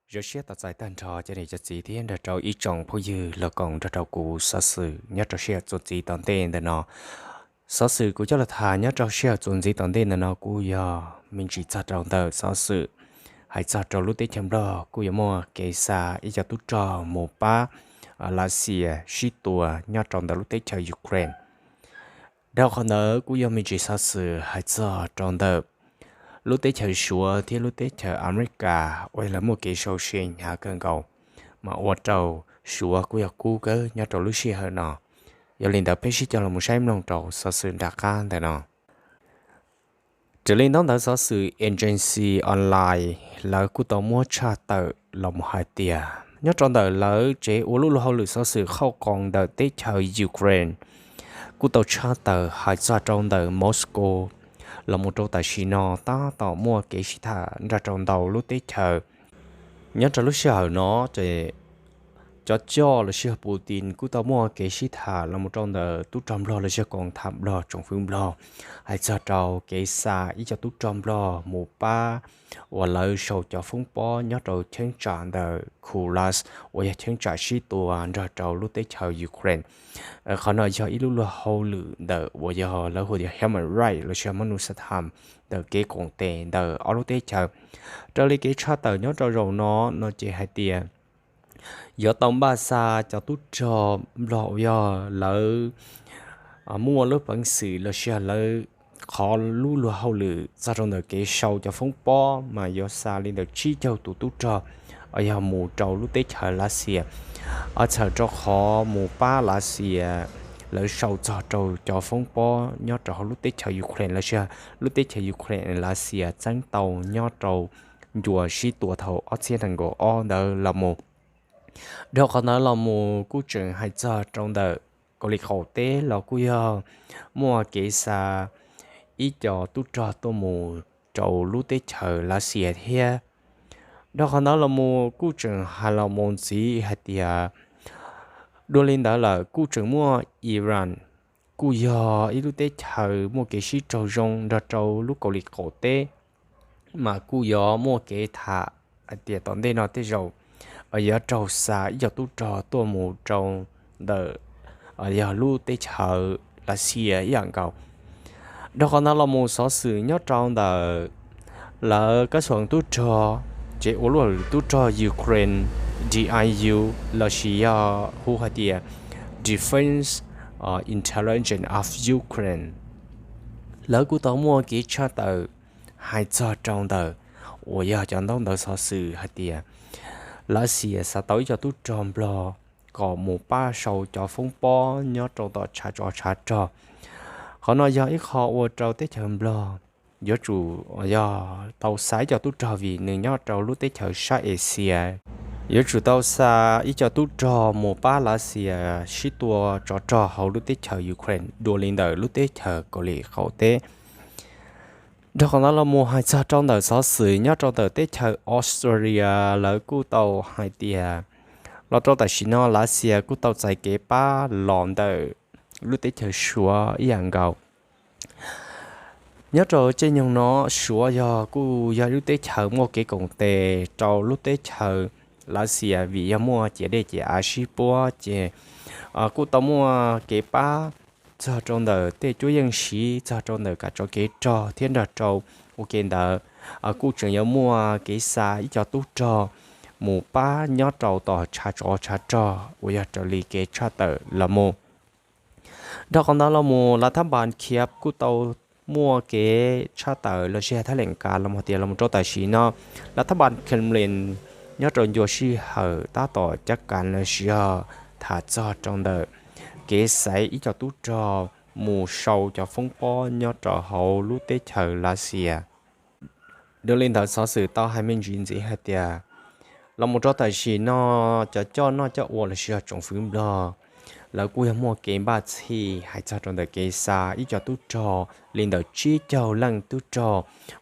Zoo siab tos txais tag nrho cov niam cov txiv thiab nrog rau ib tsoom phooj ywg los koom nrog rau kuv xov xwm nyob rau sij hawm txuas ntxiv tom ntej ntawm no. Xov xwm kuv coj los tham nyob rau sij hawm txuas ntxiv tom ntej ntawm no kuj yog me ntsis txog rau ntawm xov xwm hais txog rau lub teb chaws Nplog kuj yuav muaj kev xa ib co tub rog mus pab Lav Xias sib tua nyob rau ntawm lub teb chaws Ukraine. Dhau qhov ntawd kuj yog me ntsis xov xwm hais txog rau ntawm lub teb chaws Suav thiab lub teb chaws Amelikas uas lawv muaj kev sau se hnyav kawg nkaus, mas ua rau Suav kuj yog kub kawg nyob rau lub sij hawm no. Yog li ntawd peb sib cog los mus saib mloog rau xov xwm nram qab ntawm no. Raws li ntaub ntawv xov xwm Agency Online, lawv kuj tau muab tshaj tawm los mus hais tias nyob rau ntawm lawv tsev ua lub luag hauj lwm xov xwm qhauj koos ntawm teb chaws Ukraine kuj tau tshaj tawm hais txog rau ntawm Moscow los mus rau tam sim no tab tom muaj kev sib tham nrog rau ntau lub teb chaws nyob rau lub sij hawm no. Ces cov coj los sis yog Putin kuj tau muaj kev sib tham los mus rau ntawm tub rog Nplog los sis yog koom tham Nplog tsoom fwv Nplog hais txog rau kev xa ib co tub rog Nplog mus pab uas lawv sau cov foob pob nyob rau cheeb tsam ntawm Kursk uas yog cheeb tsam sib tua nrog rau lub teb chaws Ukraine. Qhov no yog ib lub luag hauj lwm ntawm uas yog lawv hu tias human rights los sis yog manu sa tham ntawm kev koom tes ntawm ob lub teb chaws. Raws li kev tshaj tawm nyob rau zaum no no ces hais tias yuav tau npaj xa cov tub rog Nplog uas yog lawv muaj lub peev xwm los sis yog lawv qhov lub luag hauj lwm txog rau ntawm kev sau cov foob pob mas yuav xa li ntawm tsib caug tus tub rog uas yog mus rau lub teb chaws Lav Xias, txhawm rau qhov mus pab Lav Xias lawv sau txog rau cov foob pob nyob rau hauv lub teb chaws Ukraine los sis lub teb chaws Ukraine Lav Xias txeeb tau nyob rau ncua sib tua thaum ob txhiab nees nkaum ob ntawd los mus. Dhau qhov ntawd los mus kuj tseem hais txog rau ntawm Kauslim Qaum Teb los kuj yog muaj kev xa ib co tub rog tuaj mus rau lub teb chaws Lav Xias thiab. Dhau qhov ntawd los mus kuj tseem hais los mus ntxiv hais tias dua li ntawd lawm kuj tseem muaj Iran, kuj yog ib lub teb chaws muaj kev sib raug zoo nrog rau lub Kauslim Qaum Teb, mas kuj yuav muaj kev tham hais tias tom ntej no tej zaum yuav raug xa ib co tub rog tuaj mus rau ntawm yog lub teb chaws Lav Xias ib yam nkaus. Dhau qhov ntawd los mus xov xwm nyob rau ntawm lawv kab xuam tub rog, tsev ua luaj tub rog Ukraine, D I U, los sis yog hu hais tias Defense Intelligence of Ukraine, lawv kuj tau muaj kev tshaj tawm hais txog rau ntawm uas yog cov ntaub ntawv xov xwm hais tias Lav Xias xa tau ib co tub rog Nplog kom mus pab sau cov foob pob nyob rau tom tshav tsov tshav rog. Qhov no yog ib qho ua rau teb chaws Nplog yuav tsum yog tau xa ib co tub rog vim nws nyob rau lub teb chaws sab Asia, yuav tsum tau xa ib co tub rog mus pab Lav Xias sib tua tsov rog hauv lub teb chaws Ukraine dua li ntawm lub teb chaws Kauslim Qaum Teb. Dhau qhov ntawd los mus hais txog rau ntawm xov xwm nyob rau ntawm teb chaws Australia, lawv kuj tau hais tias los rau tam sim no Lav Xias kuj tau txais kev pab los ntawm lub teb chaws Suav ib yam nkaus. Nyob rau caij nyoog no Suav yog kuj yog lub teb chaws muaj kev koom tes rau lub teb chaws Lav Xias vim yog muaj ciam dej ciam av sib puab ces kuj tau muaj kev pab txog rau ntawm tej cuab yeej siv txog rau ntawm kav tsov kev rog thiab nrog rau ua ke ntawd kuj tseem yuav muaj kev xa ib co tub rog mus pab nyob rau tom tshav tsov tshav rog uas yog raws li kev tshaj tawm los mus. Dhau qhov ntawd los mus Lav Thab Npas Khiav kuj tau muaj kev tshaj tawm los sis thab leem kav los tias los rau tam sim no Lav Thab Npas Kremlin nyob rau ncua sij hawm tab tom cab kav los sis yog tham txog rau ntawm kev xaiv ib co tub rog mus sau cov foob pob nyob rau hauv lub teb chaws Lav Xias. Dua li ntawd xov xwm tau hais me ntsis ntxiv hais tias los mus rau tam sim no cov coj noj coj ua los sis yog tsoom fwv Nplog lawv kuj yog muaj kev npaj txhij hais txog rau ntawm kev xa ib co tub rog li ntawm tsib caug leej tub rog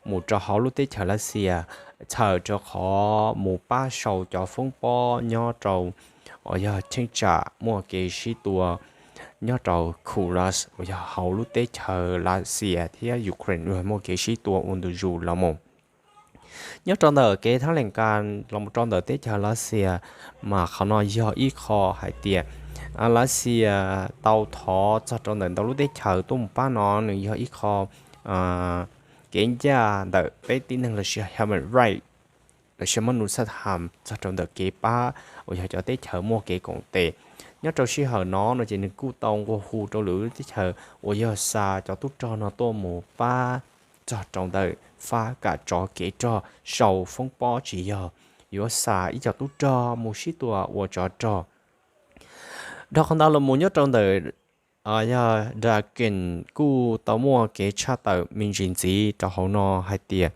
mus rau hauv lub teb chaws Lav Xias, txhawm rau qhov mus pab sau cov foob pob nyob rau uas yog cheeb tsam muaj kev sib tua nyob rau Kursk uas yog hauv lub teb chaws Lav Xias thiab Ukraine uas muaj kev sib tua ua ntu zus los mus. Nyob rau ntawm kev thab lees kas los mus rau ntawm teb chaws Lav Xias, mas qhov no yog ib qho hais tias Lav Xias tau thov txog rau ntawm ntau lub teb chaws tuaj mus pab no nws yog ib qho kev ncaj ntawm peb tib neeg los sis human right los sis mab nus xab tham txog rau ntawm kev pab uas yog cov teb chaws muaj kev koom tes. Nyob rau sij hawm no no ces nws kuj tau nqua hu rau lwm lub teb chaws uas yog xa cov tub rog no tuaj mus pab txog rau ntawm fab kam tsov kev rog sau foob pob tsis yog yuav xa ib co tub rog mus sib tua ua tsov rog. Dhau qhov ntawd los mus nyob rau ntawm yog Dragon kuj tau muaj kev tshaj tawm me ntsis ntxiv rau hauv no hais tias,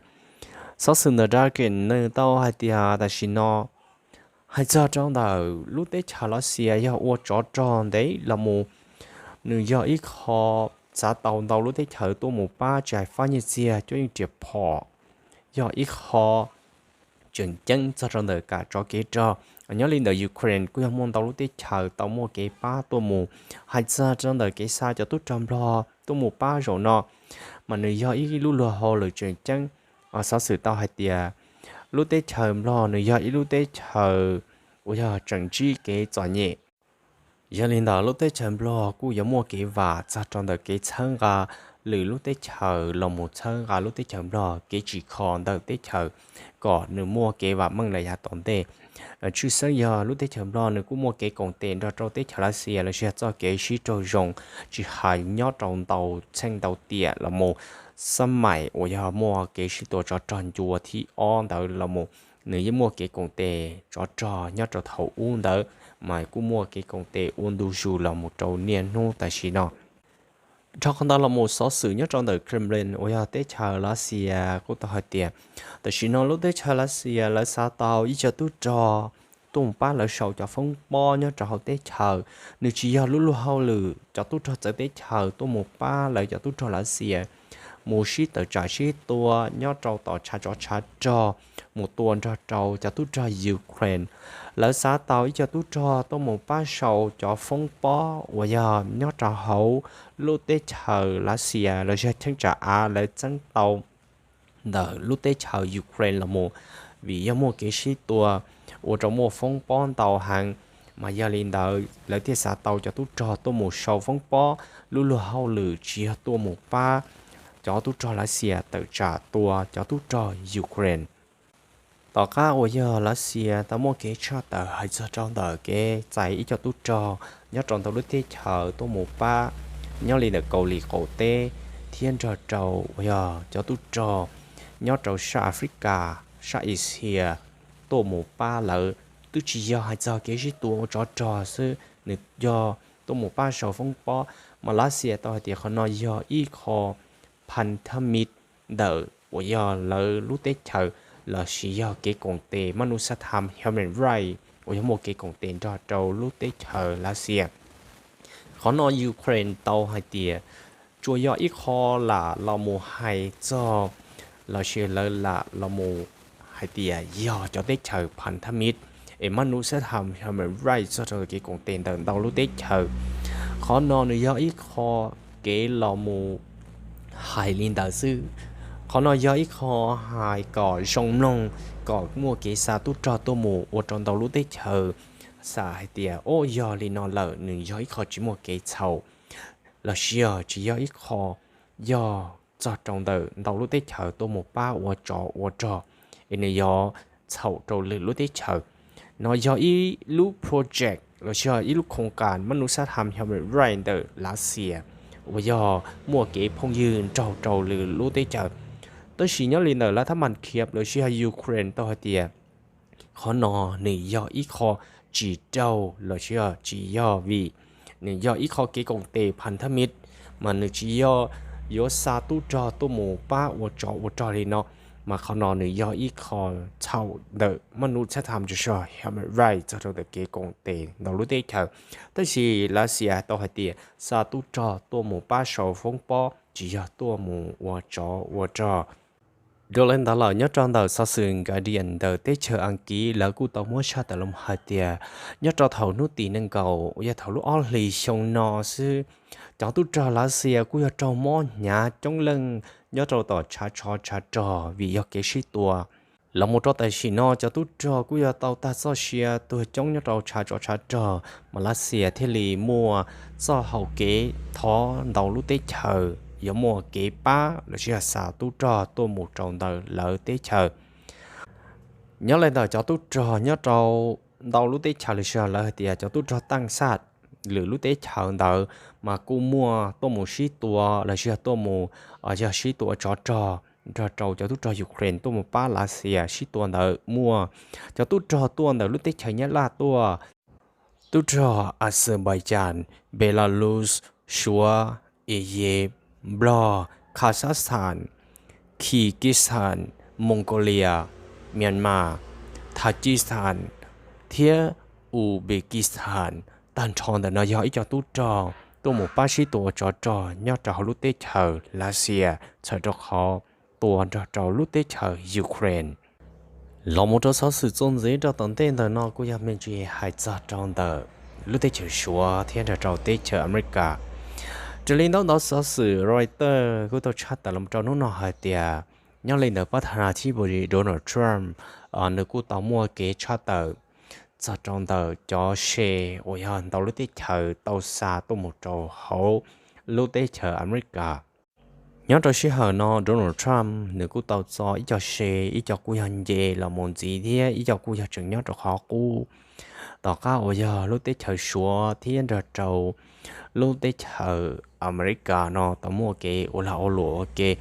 xov xwm ntawm Dragon nws tau hais tias tam sim no hais txog rau ntawm lub teb chaws Lav Xias yog ua tsov rog ntev los mus, nws yog ib qho xav tau ntau lub teb chaws tuaj mus pab tsis hais fab nyiaj txiag cuab yeej riam phom, yog ib qho tseem ceeb txog rau ntawm kam tsov kev rog. Nyob li ntawm Ukraine kuj yog muaj ntau lub teb chaws tau muaj kev pab tuaj mus. Hais txog rau ntawm kev xa cov tub rog Nplog tuaj mus pab zaum no, mas nws yog ib lub luag hauj lwm tseem ceeb. Xov xwm tau hais tias lub teb chaws Nplog nws yog ib lub teb chaws uas yog tseem ntsib kev txom nyem. Yog li ntawd lub teb chaws Nplog kuj yuav muaj kev vam txog rau ntawm kev txhawb nqa lwm lub teb chaws los mus txhawb nqa lub teb chaws Nplog kev tsim kho ntawm teb chaws kom nws muaj kev vam meej lawm yav tom ntej. Tshwj xeeb yog lub teb chaws Nplog nws kuj muaj kev koom tes nrog rau teb chaws Lav Xias los sis yog txoj kev sib raug zoo tsis hais nyob rau ntau txheej ntau tiam los mus, xab maim uas yog muaj kev sib tua tsov rog ncua thib ob ntawd los mus, nws yeej muaj kev koom tes tsov rog nyob rau thaum ub ntawd, mas kuj muaj kev koom tes ua ntu zus los mus rau niaj hnub tam sim no. Dhau qhov ntawd los mus xov xwm nyob rau ntawm Kremlin uas yog teb chaws Lav Xias kuj tau hais tias tam sim no lub teb chaws Lav Xias lawv xav tau ib co tub rog tuaj mus pab lawv sau cov foob pob nyob rau hauv teb chaws. Nws tsis yog lub luag hauj lwm cov tub rog txawv teb chaws tuaj mus pab lawv cov tub rog Lav Xias mus sib tawm tsam sib tua nyob rau tom tshav tsov tshav rog, mus tua nrog rau cov tub rog Ukraine. Lawv xav tau ib co tub rog tuaj mus pab sau cov foob pob uas yog nyob rau hauv lub teb chaws Lav Xias los yog cheeb tsam av lawv txeeb tau ntawm lub teb chaws Ukraine los mus, vim yog muaj kev sib tua ua rau muaj foob pob ntau heev. Mas yog li ntawd lawv thiaj xav tau cov tub rog tuaj mus sau foob pob, lub luag hauj lwm tsis yog tuaj mus pab cov tub rog Lav Xias tawm tsam tua cov tub rog Ukraine. Tom qab uas yog Lav Xias tau muaj kev tshaj tawm hais txog rau ntawm kev txais ib co tub rog nyob rau ntau lub teb chaws tuaj mus pab, nyob li ntawm Kaus Lim qaum teb thiab nrog rau uas yog cov tub rog nyob rau sab Africa, sab Asia tuaj mus pab lawv, twb tsis yog hais txog kev sib tua ua tsov rog xwb, nws yog tuaj mus pab sau foob pob. Mas Lav Xias tau hais tias qhov no yog ib qho phan thab mis ntawm uas yog lawv lub teb chaws los sis yog kev koom tes mab nus xab tham human right uas yog muaj kev koom tes nrog rau lub teb chaws Lav Xias. Qhov no Ukraine tau hais tias tsuas yog ib qho lam los mus hais txog los sis lawv lam los mus hais tias yog cov teb chaws phan thab mis es mab nus xab tham human right txog rau kev koom tes ntawm ntau lub teb chaws. Qhov no nws yog ib qho kev los mus hais li ntawd xwb. Qhov no yog ib qho hais kom zoo mloog, kom muaj kev xa tub rog tuaj mus ua rau ntau lub teb chaws xav hais tias o yog li no lawm nws yog ib qho tsis muaj kev txhaum los sis yog tsis yog ib qho yog txog rau ntawm ntau lub teb chaws tuaj mus pab ua tsov ua rog es nws yog txhaum rau lwm lub teb chaws. No yog ib lub project los sis yog ib lub khoos kas mab nus xab tham human right ntawm Lav Xias uas yog muaj kev phooj ywg nrog rau lwm lub teb chaws. Tab sis nyob li ntawm lawv thab mas khiav los sis yog Ukraine tau hais tias qhov no nws yog ib qho tsis raug los sis yog tsis yog vim nws yog ib qho kev koom tes phan thab mis, mas nws tsis yog yuav xa tub rog tuaj mus pab ua tsov ua rog li no. Mas qhov no nws yog ib qho txhaum ntawm mab nus xab tham human right txog rau ntawm kev koom tes ntau lub teb chaws. Tab sis Lav Xias tau hais tias xa tub rog tuaj mus pab sau foob pob tsis yog tuaj mus ua tsov ua rog. Dua li ntawd lawm nyob rau ntawm xov xwm Guardian ntawm teb chaws Askiv lawv kuj tau muab tshaj tawm los hais tias nyob rau thaum hnub tim nees nkaum uas yog thaum lub ob hlis xyoo no xwb, cov tub rog Lav Xias kuj yog raug mob hnyav coob leej nyob rau tom tshav tsov tshav rog vim yog kev sib tua Los mus rau tam sim no cov tub rog kuj yog tau tag txoj sia tuag coob nyob rau tshav tsov tshav rog, Malaysia thiaj li muaj txoj hau kev thov ntau lub teb chaws yuav muaj kev pab los sis xa tub rog tuaj mus rau ntawm lawv teb chaws. Nyob li ntawm cov tub rog nyob rau ntau lub teb chaws los sis lawv hais tias cov tub rog tag xaj lwm lub teb chaws ntawd mas kuj muaj tuaj mus sib tua los sis tuaj mus, yog sib tua tsov rog nrog rau cov tub rog Ukraine tuaj mus pab Lav Xias sib tua ntawd muaj cov tub rog tuaj ntawm lub teb chaws Nyab Laj tuaj, tub rog Azerbaijan, Belarus, Suav, Iziv, Nplog, Kazakhstan, Kyrgyzstan, Mongolia, Myanmar, Tajikistan thiab Uzbekistan. Tag nrho ntawm no yog ib co tub rog tuaj mus pab sib tua tsov rog nyob rau hauv lub teb chaws Lav Xias txhawm rau qhov tua nrog rau lub teb chaws Ukraine. Los mus rau xov xwm txuas ntxiv rau tom ntej ntawm no kuj yog me ntsis hais txog rau ntawm lub teb chaws Suav thiab nrog rau teb chaws Amelikas. Raws li ntaub ntawv xov xwm Reuters kuj tau tshaj tawm los rau hnub no hais tias nyob li ntawm pab thas nas thib pus Donald Trump, nws kuj tau muaj kev tshaj tawm txog rau ntawm cov se uas yog ntau lub teb chaws tau xa tuaj mus rau hauv lub teb chaws Amelikas. Nyob rau sij hawm no Donald Trump nws kuj tau txo ib co se, ib co kuj yog nce los mus ntxiv thiab ib co kuj yog tseem nyob rau qhov qub. Tom qab uas yog lub teb chaws Suav thiab nrog rau lub teb chaws Amelikas no tau muaj kev ua lag ua luam ua ke,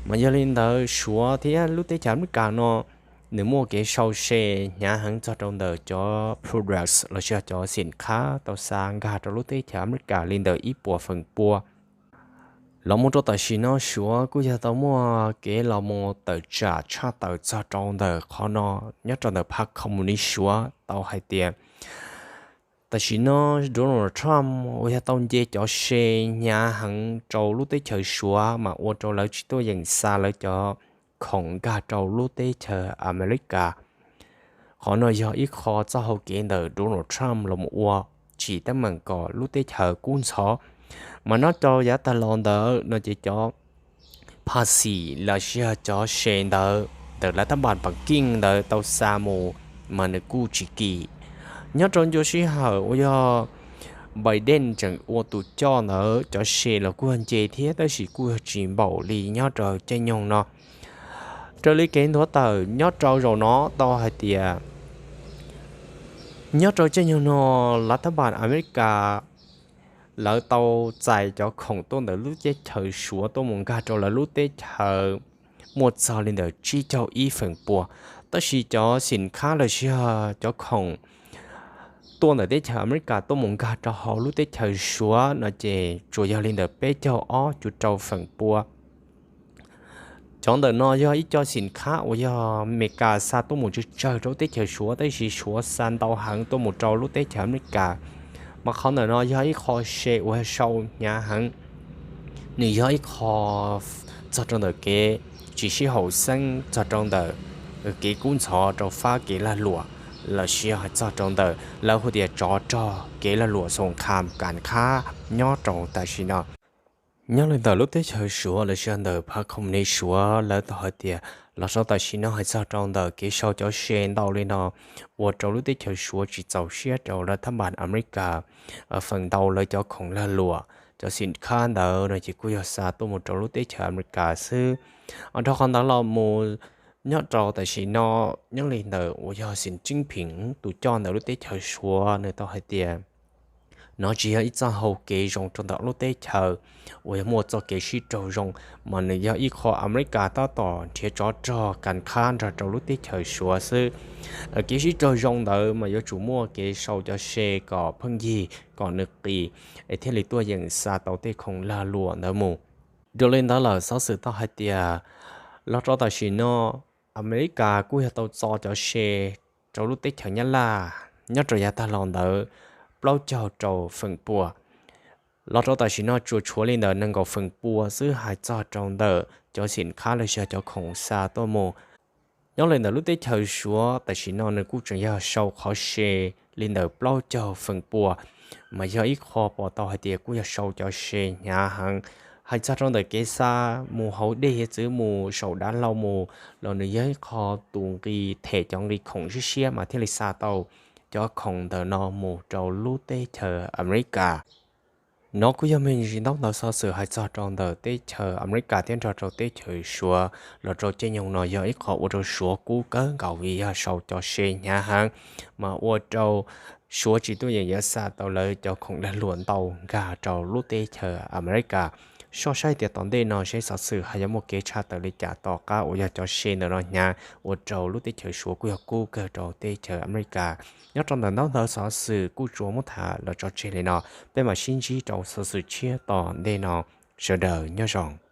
mas yog li ntawd Suav thiab lub teb chaws Amelikas no nws muaj kev sau se hnyav heev txog rau ntawm cov products los sis cov xim khab tau xa nkag rau lub teb chaws Amelikas li ntawm ib puas feem pua. Los mus rau tam sim no Suav kuj yog tau muaj kev los mus tawm tsam tshaj tawm txog rau ntawm qhov no nyob rau ntawm phab khoom mus ni Suav tau hais tias tam sim no Donald Trump uas yog tau nce cov se hnyav heev rau lub teb chaws Suav mas ua rau lawv tsis tuaj yeem xa lawv cov khoom nkag rau lub teb chaws Amelikas. Qhov no yog ib qho txoj hau kev ntawm Donald Trump los ua tsim teeb meem kom lub teb chaws kub ntxhov. Mas nyob rau yav tag los ntawd no ces cov phaj xim los sis yog cov se ntawd ntawm lav thab npas Pam Keej ntawd tau xa mus mas nws kuj tsis kim. Nyob rau ncua sij hawm uas yog Biden tseem ua tus coj ntawd cov se los kuj yog nce thiab tab sis kuj yog tsis npaum li nyob rau caij nyoog no. Raws li kev nthuav tawm nyob rau zaum no tau hais tias nyob rau caij nyoog no lav thab npas Amelikas lawv tau txais cov khoom tuaj ntawm lub teb chaws Suav tuaj mus nkag rau lawv lub teb chaws muaj txog li ntawm tsib caug ib feem pua. Tab sis cov xim khab los sis yog cov khoom tuaj ntawm teb chaws Amelikas tuaj mus nkag rau hauv lub teb chaws Suav no ces tsuas yog li ntawm peb caug ob cuv rau feem pua. Cov ntawm no yog ib co xim khab uas yog Amelikas xa tuaj mus tsawg tsawg rau lub teb chaws Suav tab sis Suav xa ntau heev tuaj mus rau lub teb chaws Amelikas. Mas qhov ntawm no yog ib qho se uas sau hnyav heev, nws yog ib qho txog rau ntawm kev tsis sib haum xeeb txog rau ntawm kev kub ntxhov rau fab kev lag luam los sis yog hais txog rau ntawm lawv hu tias tsov rog kev lag luam xoom kham kam khab nyob rau tam sim no. Nyob li ntawm lub teb chaws Suav los sis ntawm phab khoom ni Suav lawv tau hais tias los rau tam sim no hais txog rau ntawm kev sau cov se ntau li no ua rau lub teb chaws Suav tsis txaus siab rau lav thab npas Amelikas. Feem ntau lawv cov khoom lag luam cov xim khab ntawd no ces kuj yog xa tuaj mus rau lub teb chaws Amelikas xwb. Nrog qhov ntawd los mus nyob rau tam sim no nyob li ntawm uas yog Xi Jinping tus coj ntawm lub teb chaws Suav nws tau hais tias no tsis yog ib txoj hau kev zoo rau ntawm lub teb chaws uas yog muaj txoj kev sib raug zoo, mas nws yog ib qho Amelikas tab tom nrhiav tsov rog kam khab nrog rau lub teb chaws Suav xwb. Kev sib raug zoo ntawd mas yuav tsum muaj kev sau cov se kom pheej yig kom nws qis es thiaj li tuaj yeem xa tau tej khoom lag luam ntawd mus. Raws li ntawd lawm xov xwm tau hais tias los rau tam sim no Amelikas kuj yog tau txo cov se rau lub teb chaws Nyab Laj nyob rau yav tag los ntawd plaub caug rau feem pua. Los rau tam sim no tsuas tshuav li ntawm nees nkaum feem pua xwb hais txog rau ntawm cov xim khab los sis cov khoom xa tuaj mus. Nyob li ntawm lub teb chaws Suav tam sim no nws kuj tseem yog sau qhov se li ntawm plaub caug feem pua, mas yog ib qho pom tau hais tias kuj yog sau cov se hnyav heev. Hais txog rau ntawm kev xa mus hauv dej hiav txwv mus saum dav hlau mus los nws yog ib qho tus nqi them cov nqi khoom siab siab mas thiaj li xa tau cov khoom ntawm no mus rau lub teb chaws Amelikas. No kuj yog me ntsis ntaub ntawv xov xwm hais txog rau ntawm teb chaws Amelikas thiab nrog rau teb chaws Suav los rau caij nyoog no yog ib qho ua rau Suav kub kawg nkaus vim yog sau cov se hnyav heev, mas ua rau Suav tsis tuaj yeem yuav xa tau lawv cov khoom lag luam ntau nkag rau lub teb chaws Amelikas. Soj saib tias tom ntej no seb xov xwm hais yuav muaj kev tshaj tawm li cas tom qab uas yog cov se ntawm no hnyav ua rau lub teb chaws Suav kuj yog kub kawg rau teb chaws Amelikas. Nyob rau ntawm ntaub ntawv xov xwm kuj tsuas muab tham los tso tseg li no, peb mam sib ntsib rau xov xwm tshiab tom ntej no. Sawv daws nyob zoo.